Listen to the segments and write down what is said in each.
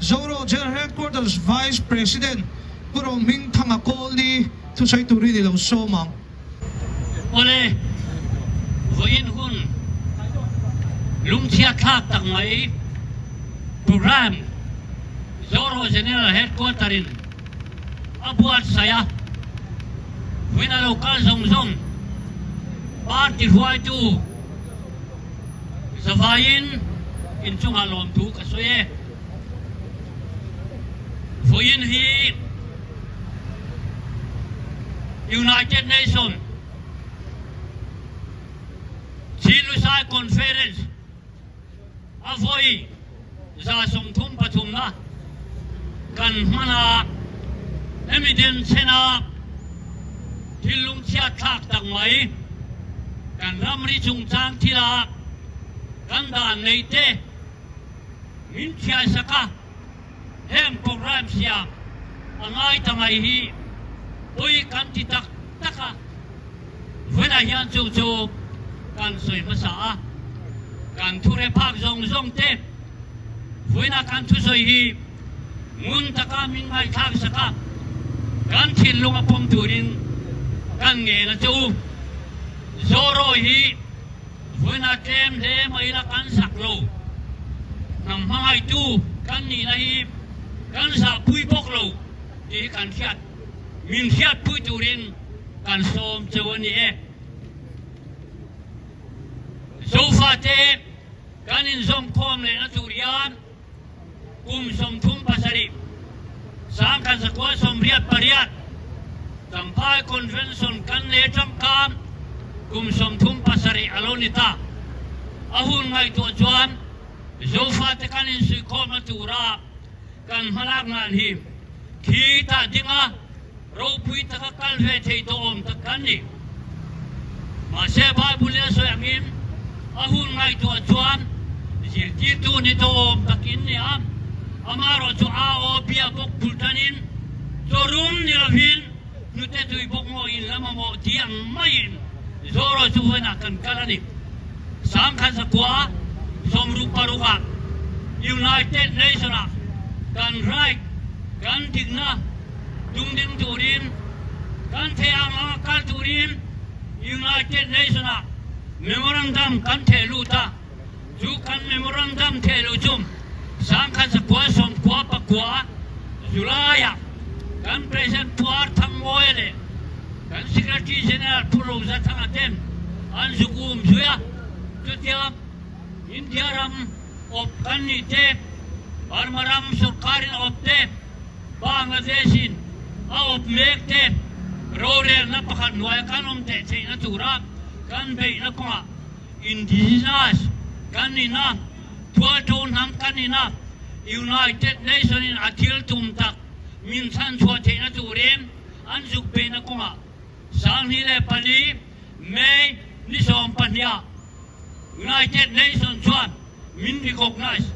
Zoro General Headquarters Vice President Pu Rohmingthanga Kawlni thusawi turin i lo sawm ang. Awle, vawiin hun lungchhiat thlak tak mai programme Zoro General Headquarter in a buatsaih a, vawiin a lo kal zawng zawng party hruaitu zavaiin inchungah lawmthu ka sawi e. Vawiin hi United Nation Chin-Lusai Conference a vawi 33 na kan hman a, hemi den chhena thil lungchhiat thlak tak mai kan ramri chungchang thila kan dan nei te min thiaisak a, heng programme siam a ngai ta mai hi pawi kan ti tak tak a, vawiinah hian chu chu kan sawi hmasa a, kan thu re phak zawng zawng te vawiinah kan thusawi hi ngun taka min ngaihthlak sak a, kan thinlung a pawm turin kan ngen a che u. Zoro hi Vawiinah tlem hle mai la kan zak lo. Hnam hmangaihtu kan nihna hi kan zahpui bawk lo tih hi kan hriat, min hriatpui turin kan sawm cheu a ni e. Zofate kan inzawmkhawm lehna tur hian Kum 37, 1988, Champhai Convention kan nei atang khan kum 37 a lo ni ta. A hun ngaihtuah chuan Zofate kan insuihkhawmna tura kan hmalak nan hi khi tah dinga Ropui taka kal ve thei tawh awm tak kan ni. Mahse Bible in a sawi angin a hun ngaihtuah chuan zirtirtu ni tawh awm takin ni a, amaherawh chu a aw bia bawk bul tanin chaw rum ni lovin hnute tui bawk maw in la mamawh ti ang maiin Zoro chu vawiinah kan kal a ni. 1966 ah United Nation ah kan right kan dikna Tungding turin kan theh ang anga kal turin United Nation ah memorandum kan theh lut a, chu kan memorandum theh luh chu 1999 July ah kan President Pu Ar Thangmawia leh kan Secretary General Pu Roza Thanga ten an zuk um zui a, chutia India ram awp kan nih te, Burma ram sorkarin awp te, Bangladesh in a awp mek te rorelna pakhat hnuaia kan awm teh theihna tura kan beihna kawngah indigenous kan ina, tualtho hnam kan ina, United Nation in a thil tum tak min chhanchhuah theihna turin an zuk beihna kawngah 2004 May ni 12 ah United Nation chuan min recognise,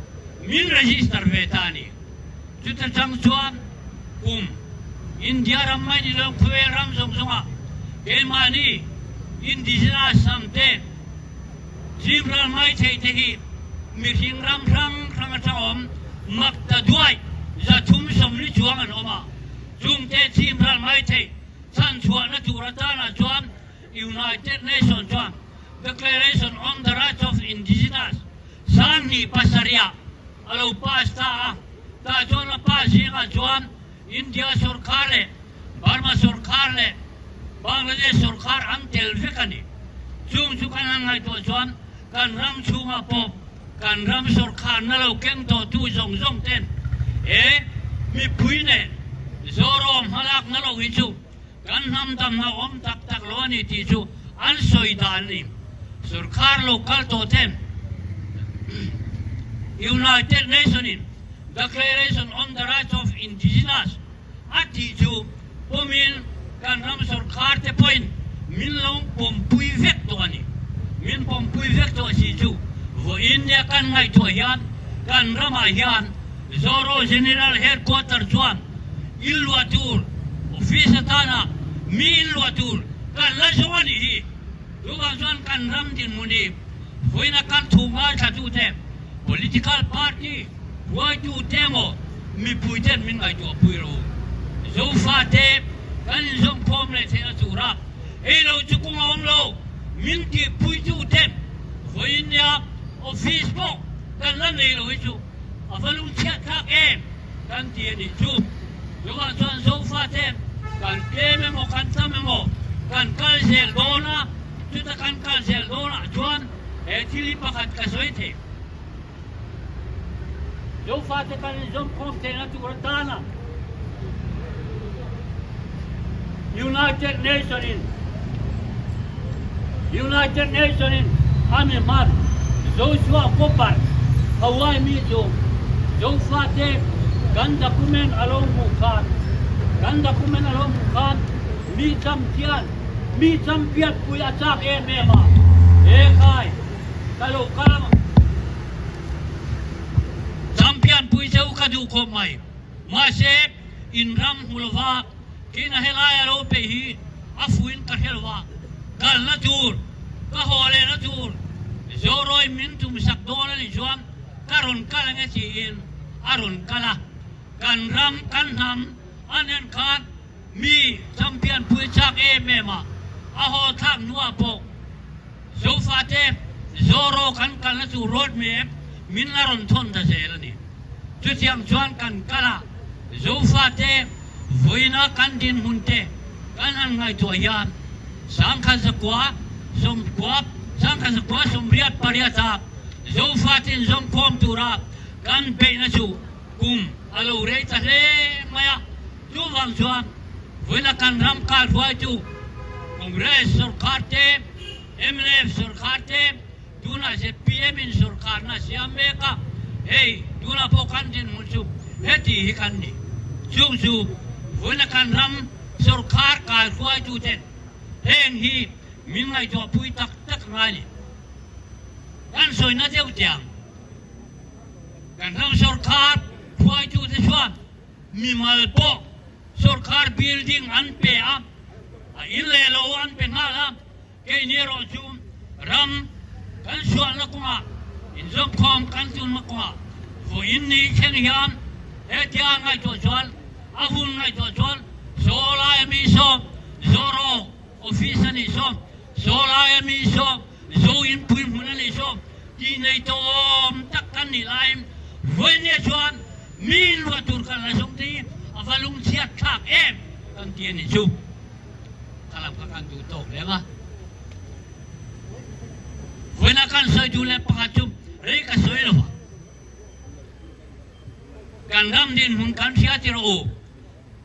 min register ve ta a ni. Chuta chang chuan kum India ram mai ni lo khawvel ram zawng zawngah keimahni indigenous hnam te chim ral mai thei te hi mihring ram hrang hrang atang awm mak ta duai 340 chuang an awm a, chungte chim ral mai thei chhanchhuahna tur atana chuan United Nation chuan Declaration on the Rights of Indigenous 2007 ah a lo pass ta a, tah chuan a pass zingah chuan India sorkar leh Burma sorkar leh Bangladesh sorkar an tel vek a ni. Chung chu kan han ngaihtuah chuan kan ram chhungah pawh kan ram sorkarna lo keng tawhtu zawng zawng ten he mipui nen Zoram hmalakna lo hi chu Kan hnam dam hlauhawm tak tak lo a ni tih chu an sawi dan a ni. Sorkar lo kal tawh ten United Nation in Declaration on the Rights of Indigenous a tih chu pawmin kan ram sorkar te pawhin min lo pawmpui vek tawh a ni. Min pawmpui vek tawh si chu vawiin nia kan ngaihtuah hian kan ramah hian Zoro General Headquarter chuan in luah tur office atana mi in luah tur kan la zawng a nih hi. Chuvang chuan kan ram dinhmun hi vawiina kan thu ngaithla tute political party hruaitu te emaw. mipui ten min ngaihtuah pui ro. Zofate kan inzawmkhawm leh theihna tura ei lo chu kawng a awm lo. Min tihpuitu ten vawiin nia office pawh kan la nei lo hi chu a va lungchhiat thlak em kan ti a nih chu. Chuvang chuan Zofate kan tlem emaw kan tam emaw kan kal zel dawn a, chuta kan kal zel dawnah chuan he thil hi pakhat ka sawi thei. Zofate kan inzawmkhawm theihna tur atana United Nation in United Nation in a mi hman Joshua Cooper Hawaii mi chu Zofate kan document a lo hmuh khan kan document a lo hmuh khan mi champion mi champion pui a chak em em a he khai Ka lo kal ang. Champion pui cheu ka duh khawp mai. Mahse, in ram hmu lova kina helai a lo peih hi a fuin ka hre lova, kalna tur, ka haw lehna tur Zorawi min tum sak dawn a nih chuan ka rawn kal ang e tiin a rawn kal a. Kan ram, kan hnam a nen khan mi champion pui chak em em a, a haw thlak hnuah pawh Zofate Zoro kan kalna chu road map min la rawn thawn ta zel a ni. Chutiang chuan kan kal a, Zofate vawiina kan dinhmun te kan han ngaihtuah hian 1990, 1998 a Zofate inzawmkhawm tura kan beihna chu kum a lo rei ta hle mai a. Chuvang chuan vawiina kan ram kal hruaitu Congress sorkar te, mnf sorkar te, tunah zpm in sorkarna siam mek a, hei tunah pawh kan dinhmun chu heti hi kan ni. Chung chu vawiina kan ram sorkar kai hruaitu ten heng hi min ngaihtuahpui tak tak ngai ni. Kan sawina deuh tiang kan ram sorkar hruaitute chuan Mimal pawh sorkar building an pe a, a in leh lo an pe nghal a, keini erawh chu ram kan sualna kawngah, inzawmkhawm kan tunna kawngah vawiin ni thleng hian hetia ngaihtuah chuan a hun ngaihtuah chuan Zawlai a mi sawm, Zoro office a nih sawm, Zawlai a mi sawm, Zo inpui hmun a nih sawm tih nei tawm tak kan nih laiin vawiin chuan Mi luah tur kan la zawng te hi a va lungchhiat thlak em kan ti a nih chu. Ka lam kha kan duh tawk lem a. Vawiina kan sawi duh leh pakhat chu rei ka sawi lo va. Kan ram dinhmun kan hria ti rawh u.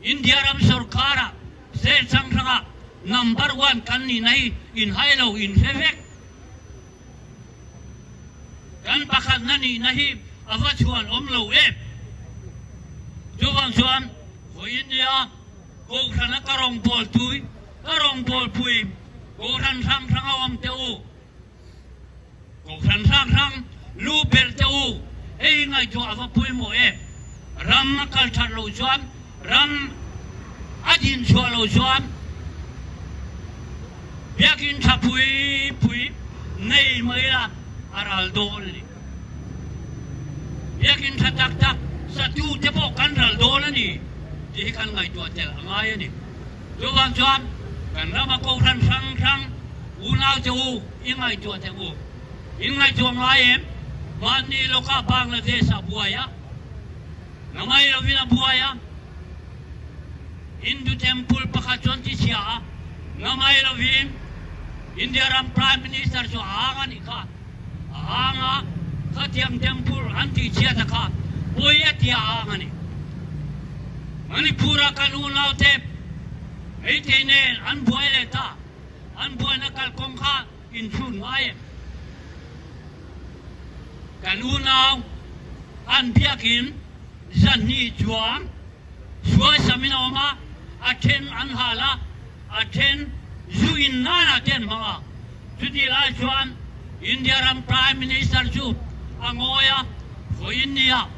India ram sorkara state hrang hranga number one kan nihna hi inhai lo inhre vek. Kan pakhatna nihna hi a va chhuan awm lo em? Chuvang chuan vawiin nia Kohhrana ka rawngbâwl tui, ka rawngbâwlpui Kohhran hrang hrang a awm teh u, Kohhran hrang hrang lu ber teh u, hei hi ngaihtuah a va pawimawh em? Ram a kal that loh chuan, ram a din chhuah loh chuan Biakinn tha pui pui nei mai la a ral dawn a ni. Biakinn tha tak tak satu te pawh kan ral dawn a ni tih hi kan ngaihtuah tel a ngai a ni. Chuvang chuan kan rama Kohhran hrang hrang unau te u i ngaihtuah teh u. In ngaihtuah ngai em? Mahni lawkah Bangladesh ah buai a. Ngamai lovin a buai a, Hindu temple pakhat chuan ti chhia a, ngamai lovin India ram Prime Minister chu a hang a nih kha, a hang a, khatiang temple an tih chhiat a kha pawi a tia a hang a ni. Manipur a kan unaute Meitei nen an buai leh ta, an buaina kalkawng kha inchhun ngai em? Kan unau an biakin zanhnih chuang suaisam in a awm a, a then an hal a, a then zu in nanah te an hmang a. Chutih lai chuan India ram Prime Minister chu a ngawi a, vawiin nia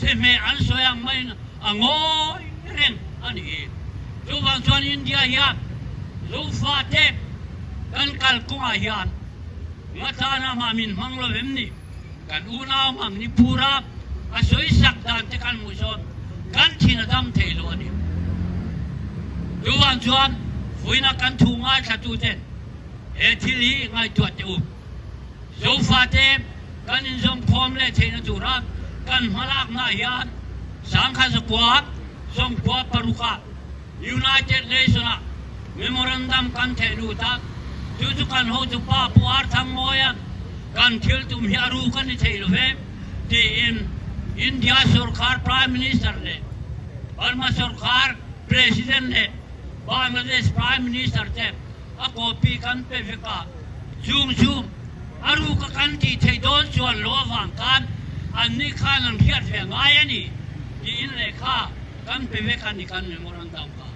thehmeh an sawi ang maiin a ngawi reng a ni. Chuvang chuan India hian Zofate kan kalkawngah hian Ngathana mah min hmang lo em ni? Kan unau Manipura a sawisak dan te kan hmuh sawn. kan thin a dam thei lo a ni. Chuvang chuan vawiina kan thu ngaithlatuten he thil hi ngaihtuah teh u. Zofate kan inzawmkhawm leh theihna tura kan hmalakna hian sangkhat zakua sawmkua parukah United Nation-ah memorandum kan theh lut a, chu chu kan hotupa Pu Arthangmawia kan thil tum hi a ruk a ni thei lo ve tiin India sorkar Prime Minister leh Burma sorkar President leh Bangladesh Prime Minister te a copy kan pe vek a, chung chu a ruk a kan tih theih dawn chuan lo avang khan anni khan an hriat ve ngai a ni tiin lehkha kan pe vek a ni kan memorandum kha.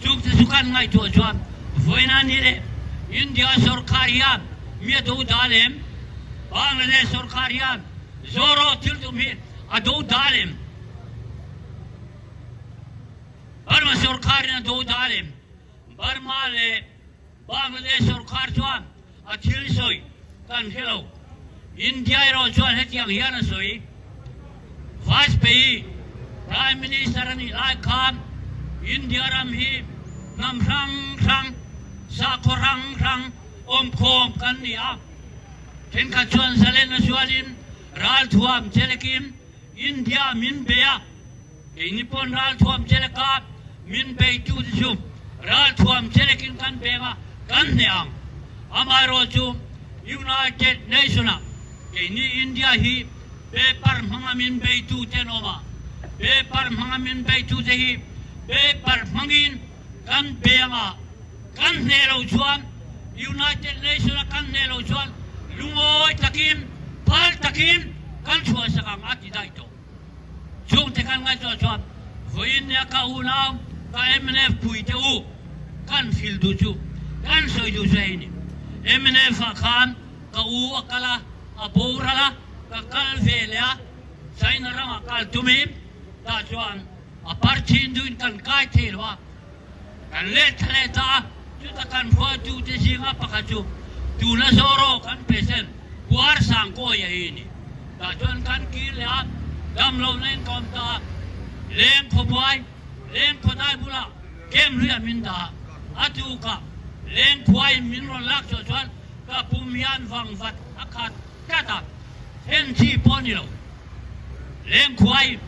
Chung te chu kan ngaihtuah chuan vawiin ni leh India sorkar hian mi a do dal em? Bangladesh sorkar hian Zoro thil tum hi a do dal em? Burma sorkar in a do dal em? Burma leh Bangladesh sorkar chuan a thil sawi kan hre lo. India erawh chuan hetiang hian a sawi, Vajpayee Prime Minister a nih lai khan India ram hi hnam hrang hrang, sakhaw hrang hrang awmkhawm kan ni a. Thenkhat chuan zalen a zualin ralthuam chelekin India min bei a, keini pawn ralthuam cheleka min beitute chu ralthuam chelekin kan peng a, kan hneh ang. Amaherawhchu United Nation-ah keini India hi paper hmanga min beitute an awm a, paper hmanga min beitute hi paper hmangin kan peng a, kan hneh lo chuan United Nation-a kan hneh lo chuan lungawi takin, phal takin kan chhuahsak ang a ti daih tawh. Chungte kan ngaihtuah chuan vawiin nia ka unau, ka mnf puite u kan hrilh duh chu, kan sawi duh chu hei ni. MNF-ah khan ka u a kal a, a boral a, ka kal ve leh a, China ramah kal tumin tah chuan a parchin duhin kan kai thei lo a, Kan let thla leh ta a, chuta kan hruaitute zinga pakhat chu tuna Zoro kan President Pu Ar Sangkawia hi a ni. Tah chuan kan kir leh a, damlohna in ka awm ta a, leng khawbuai, leng khawdai bulah kem hluiah min dah a, a tukah leng khuaiin min rawn lak chhuah chuan ka pum hian vang vat a khat tlat a, then chi pawh a ni lo. Leng khuaiin.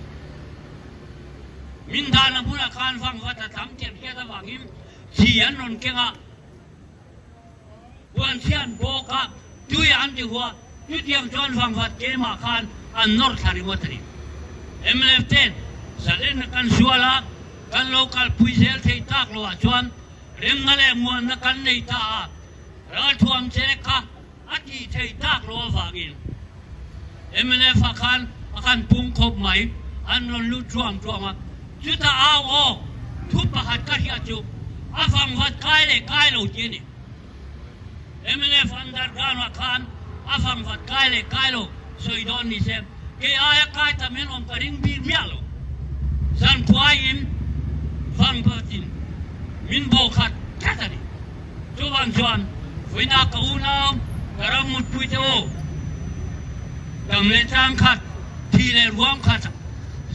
Min dahna hmunah khan vang vat a tam tiang hiat avangin chi an rawn keng a, huan chi an bawk a, tui an ti hua, chutiang chuan vang vat keimah khan an nawr thla ringawt a ni. Mnf ten zalenna kan sual a, kan lo kalpui zel thei tak loah chuan remna leh muanna kan nei ta a, ralthuam che kha a tih theih tak lo avangin mnf ah khan a kan pung khawp mai, an rawn lut ruang ruang a, chutah au aw thu pakhat ka hriat chu a vangvat kai leh kai lo tih a ni. Mnf underground ah khan a vangvat kai leh kai lo sawi dawn ni se kei aia kai tam hian awm ka ring bik miah lo. Zankhuaiin vangvatin min bawhkhat tlat a ni. Chuvang chuan vawiina ka unau ka ram mutpui te u, dam leh tlang khat, thi leh ruam khat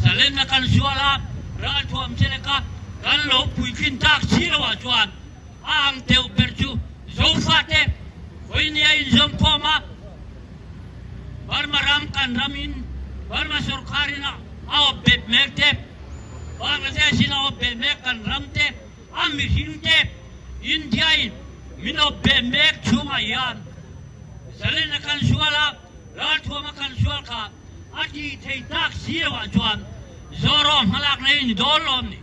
zalenna kan sual a, ralthuam che leka kan lo puitlin tak si loah chuan a ang deuh ber chu Zofate vawinia inzawmkhawm a, Burma ram kan ramin Burma sorkarin a awp bet mek te, Bangladesh in a awp bet mek kan ram te, A mihringte India-in min awp ve mek chhungah hian zalen a kan sual a, ralthuam a kan sual kha a tih thei tak si loah chuan Zoro hmalak nei ni dawn lawm ni.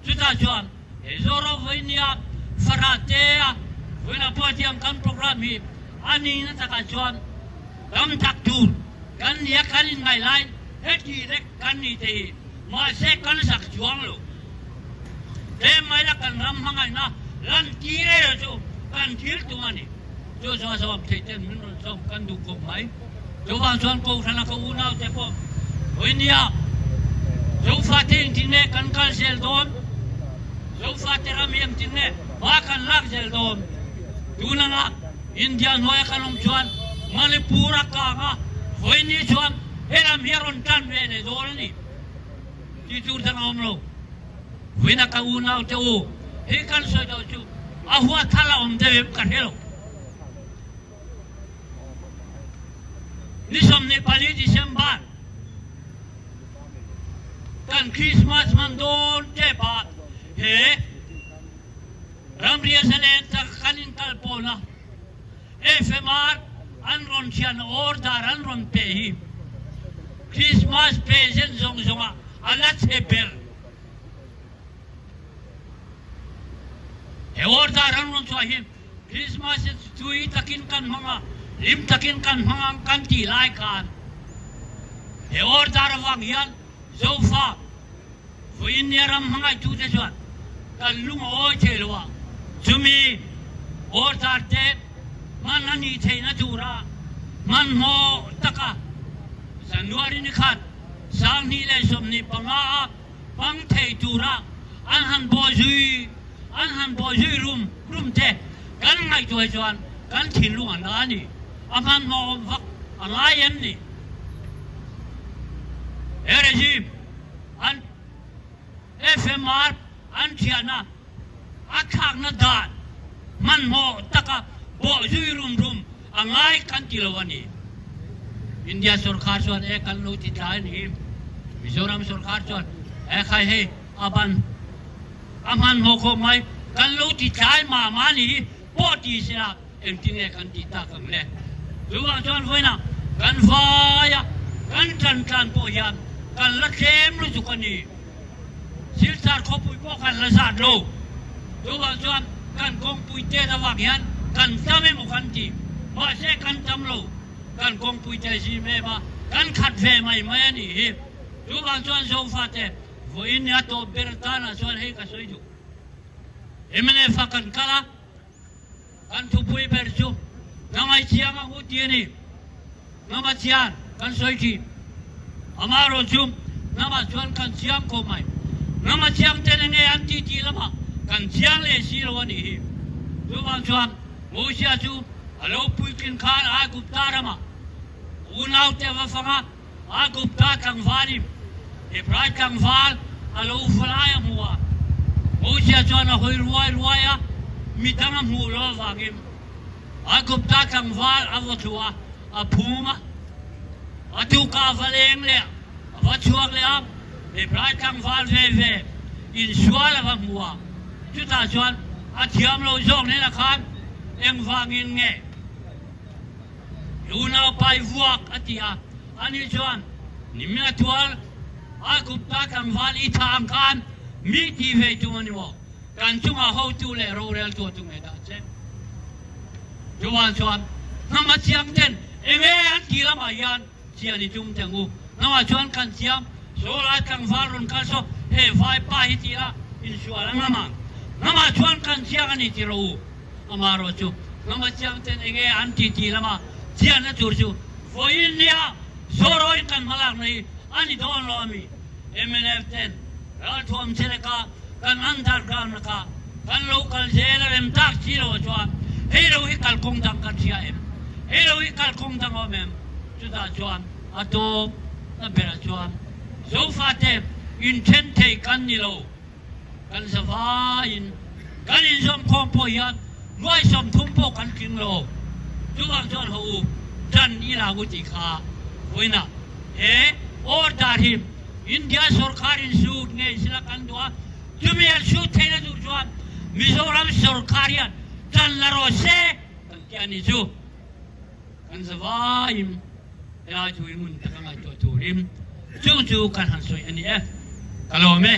Chutah chuan he Zoro vawinia Farah te a vawiinah pawh hetiang kan program hi a nihna takah chuan dam tak tur kan ni a, kan inngaih laiin heti lek kan nih te hi mahse kan zak chuang lo. Tlem mai la kan ram hmangaihna lan tir erawh chu kan thil tum a ni. Chu chuan sawm theih ten min rawn sawm kan duh khawp mai. Chuvang chuan Kohhrana ka unau te pawh Vawinia Zofate engtin nge kan kal zel dawn, Zofate ram hi engtin nge hma kan lak zel dawn. Tun anga India hnuaia kan awm chuan Manipur a kang a, Vawini chuan he lam hi a rawn tan ve leh dawn a ni. Tih tur dang a awm lo. Vawiina ka unau te u, hi kan sawi deuh chu a huathal a awm deuh em ka hre lo. Ni 24 December kan Christmas hman dawn tep ah he ramria zalen tak kan inkal pawn a FMR an rawn thian order an rawn pe hi Christmas present zawng zawng ah a la chhe ber. He order an rawn chhuah hi Christmas hi tui takin kan hmang a, hlim takin kan hmang ang kan tih lai khan he order avang hian Zofa vawiin nia ram hmangaihtute chuan kan lung a awi thei lo a, chumi order te hman a nih theihna tura hmanhmawh taka January ni khat 2025 a hmang thei tura an han bawi zui an han bawi zui rum rum te kan ngaihtuah hi chuan kan thinlung a na a ni. A hmanhmawh awm vak a ngai em ni? He regime an FMR an thiahna a thlakna dan hmanhmawh taka bawh zui rum rum a ngai kan ti lo a ni. India sorkar chuan e kan lo ti tlai a ni. Mizoram sorkar chuan e khai hei a ban a hmanhmawh khawp mai kan lo ti tlai mah mah a ni hi pawh ti sela engtin nge kan tih tak ang le? Chuvang chuan vawiinah kan vaia kan tan tlan pawh hian kan la tlem lutuk a ni. Silchar khawpui pawh kan la zat lo. Chuvang chuan kan kawngpui tet avang hian kan tam emaw kan ti. Mahse kan tam lo. Kan kawngpui te zim em a, kan khat ve mai mai a nih hi. Chuvang chuan Zofate vawiin nia tawp ber tanah chuan hei ka sawi duh. Mnf a kan kal a. Kan thupui ber chu Nangai Chiang a hu ti a ni. Hnama chian kan sawi thin. Amaherawh chu hnamah chuan kan chiang khawp mai. Hnama chiang ten enge an ti tih lamah kan chiang leh si lo a nih hi. Chuvang chuan Mosia chu a lo puitlin khan Aigupta ramah unaute a va fang a, Aigupta tlangvalin Hebrai tlangval a lo valai a hmu a. Mosia chuan a hawi ruai ruai a, midang a hmuh lo avangin Aigupta tlangval a vaw thlu a, a phum a. A tuka a va leng leh a va chhuak leh a, Hebrai tlangval ve ve insual a va hmu a. Chutah chuan a thiam lo zawk hnenah khan engvangin nge Unau pai vuak a ti a, ani chuan Nimina tual Aigupta tlangval i tha ang khan mi ti ve tum a ni maw? Kan chungah hotu leh roreltu a tum nge dah che? Chuan chuan hnam a chiang ten enge an ti lamah hian chian i tum teng u. Hnamah chuan kan chiam Saw lai tlangval rawn kal saw he vai pa hi ti a insual ang lamah hnamah chuan kan chiang a ni ti rawh u. Amaherawh chu hnam a chiang ten enge an ti ti lama chianna tur chu vawiin nia Zorawiin kan hmalakna hi a ni dawn lo a mi? Mnf ten ralthuam che leka kan underground laka kan lo kal zel a rem tak si lo chuan hei lo hi kalkawng dang kan hria em? Hei lo hi kalkawng dang a awm em? Chutah chuan a tawp na berah chuan Zofate inthen thei kan ni lo. Kan zavaiin kan inzawmkhawm pawh hian nuai 30 pawh kan tling lo. Chuvang chuan haw u, tan i la u tih kha vawiinah he order hi India sorkarin sut ngei sela kan duh a, chumi an sut theihna tur chuan Mizoram sorkar hian tan la rawh se kan ti a ni chu. Kan zavaiin helai thu hi hmun taka ngaihtuah turin chung chu kan han sawi a ni e. Ka lawm e.